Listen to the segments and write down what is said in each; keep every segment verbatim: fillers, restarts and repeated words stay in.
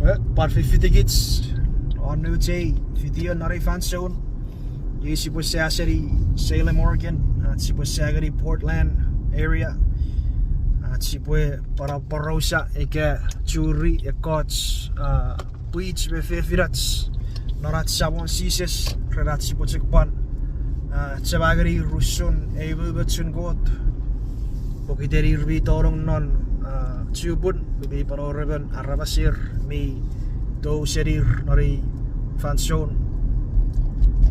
E, pwan fifitikich won nouch ei video non ei fansoun. Iei sipwe sa seni Salem, Oregon, ach sipwe sa ngeni Portland area, ach sipwe pwan aporausa ika churi ekkoch, a, pwich me fefinach non ach Samon Jises, ren ach sipwe chok pwan, a, chema ngenir usun ei umoumochun Kot, pokiten ir mi tonong non, a, chupun, mi pwan wor emon aramas ir mi tou senir non ei fansoun.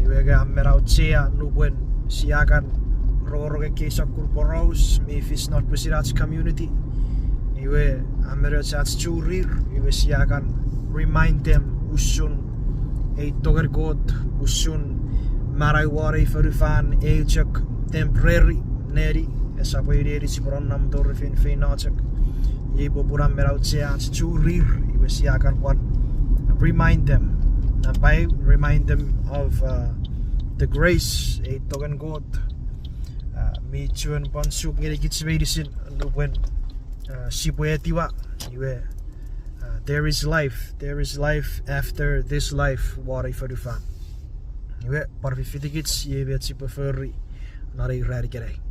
Iwe nge a men auchea nupwen sia kan rongorong ekkei sokkun poraus mi fis non pwisin ach community. Iwe a men och ach churir, iwe sia kan remind them usun ei tongen Kot, usun manau won ei fonufan eu chok temporary neni, esap eu neni sipwe nonnom tori feinfeino chok. Iei popun a men auchea ach churir, iwe sia kan pwan remind them, nampa eu, remind them of, uh, the grace, ei tongen Kot, uh, mi chuen pwan suk ngenikich meinisin nupwen, uh, sipwe etiwa, iwe, uh, there is life, there is life after this life won ei fonufan. Iwe pwan fifitikich iei met sipwe fori non ei ran ikenai.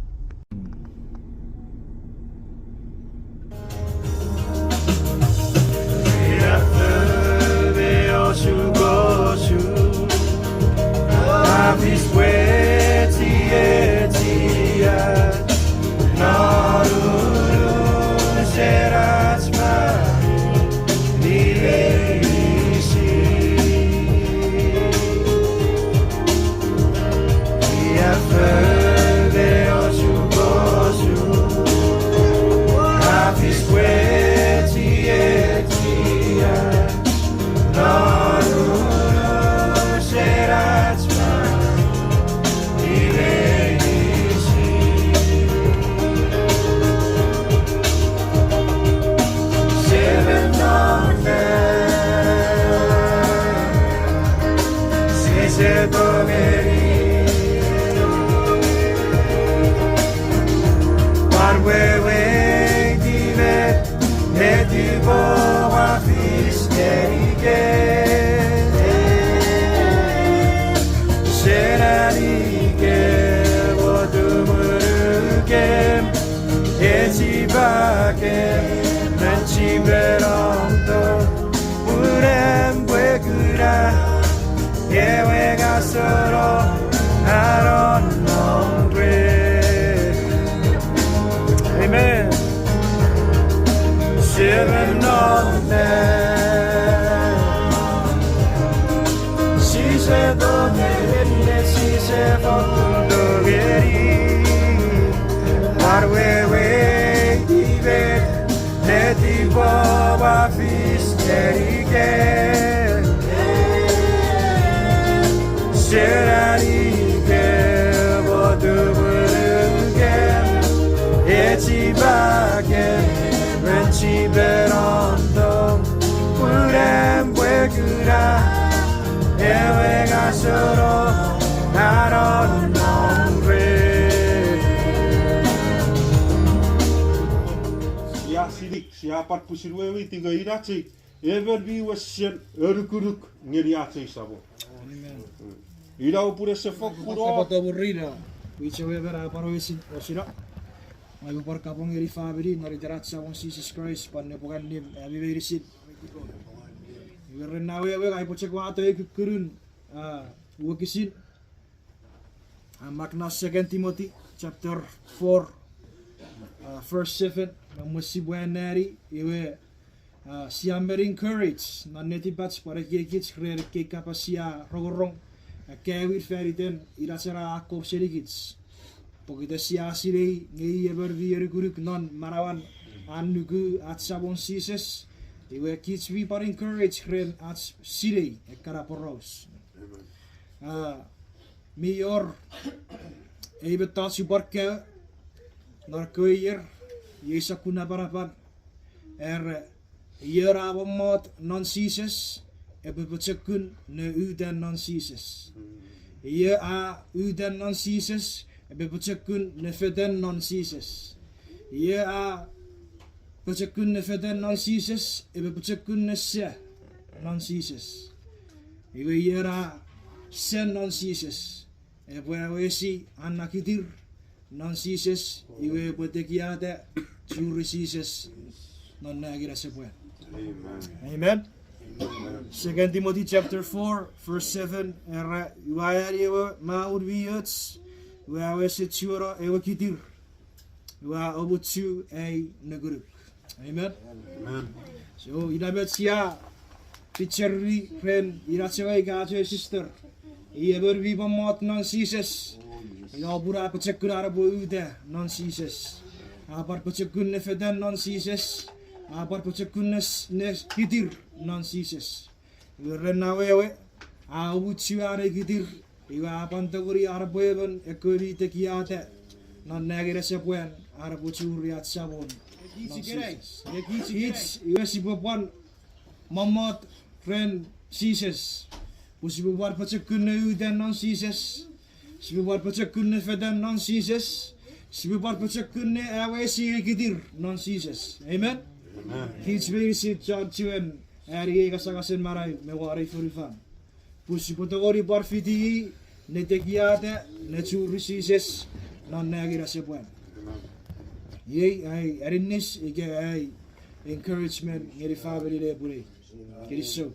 Pwan weweiti met netipom a fis ngenikem, seni anikem o tumunukem, echipakem ren chipen om tong, pun am pwe kuna ewe ngaseno a nonnom rei. Amen. Seven non ne. Sise tongeni, sise fokkun tongeni. Pwan weweiti met netipom a fis ngenikem, seni anikem o tumunukem, echipakem ren chipen om tong, pun am pwe kuna ewe ngaseno a nonnom rei. Sia sinik, sia pwan pwisin weweiti nge ina chei emon mi wesen anukunuk ngeni ach ei Samon. Ina upun ese fokkun o. Pwan kapong ngeni famini non iten ach Samon Jises Kraist, pwan nepwong annim ami meinisin. Iwe ren na wewe ngang upwe chok wato ei kukkunun, a, wokisin. A mak non Second Timothy chapter four, a, verse seven, me mwen sipwe anneani, iwe, a, sia men encourage non netipach pwan ekiekich ren ekkei kapas sia rongorong, a, akkaewin fan iten ina chena a akkom senikich. Pokiten sia sinei nge i emon mi anukunuk non manauan an nuku ach Samon Jises, iwe kich mi pwan encourage ren ach sinei ekkana poraus. A, mi wor ei mettoch upwe kaeo non ekkewe ier, iei sokkun napanapan, era, io a mommot non Jises, epwe pochokun ne uta non Jises. Io a uta non Jises, epwe pochokun ne fetan non Jises. Io a pochokun ne fetan non Jises, epwe pochokun ne sa. non Jises. Iwe ion a sen non Jises epwe awesi an na kitir non Jises, iwe epwe tekiata churi Jises non nangin asepwan. Amen. Second Timothy chapter four, verse seven, era, iwe a ani ewe maun mi och, iwe a wesen chuono ewe kitir, iwe a omuchu ai nukunuk. Amen. So, ina met sia picture-ni ren ina chok ika chok sister. I emon mi mommot non Jises. Ina pun a pochokun an epwe uta non Jises. A pwan pochokun ne fetan non Jises. A pwan pochokun ne s-, ne kitir non Jises. Iwe ren na wewe, a omuchu an ei kitir, iwe a pwan tongeni an epwe emon ekkewe mi tekiata non nangin asepwan, an epwe churi ach Samon non Jises. Kich iwe sipwe pwan mommot ren Jises. Pwe sipwe pwan pochokun ne uta non Jises. Sipwe pwan pochokun ne fetan non Jises. Sipwe pwan pochokun ne awesi ei kitir non Jises. Amen. Kich meinisin chon chuen ani ei kasangasen manau me won ei fonufan. Pwe sipwe tongeni pwan fiti i ne tekiata ne churi Jises non nangin asepwan. Iei ai aninnis ika ai encouragement ngeni famini nepwinei. Kinisou.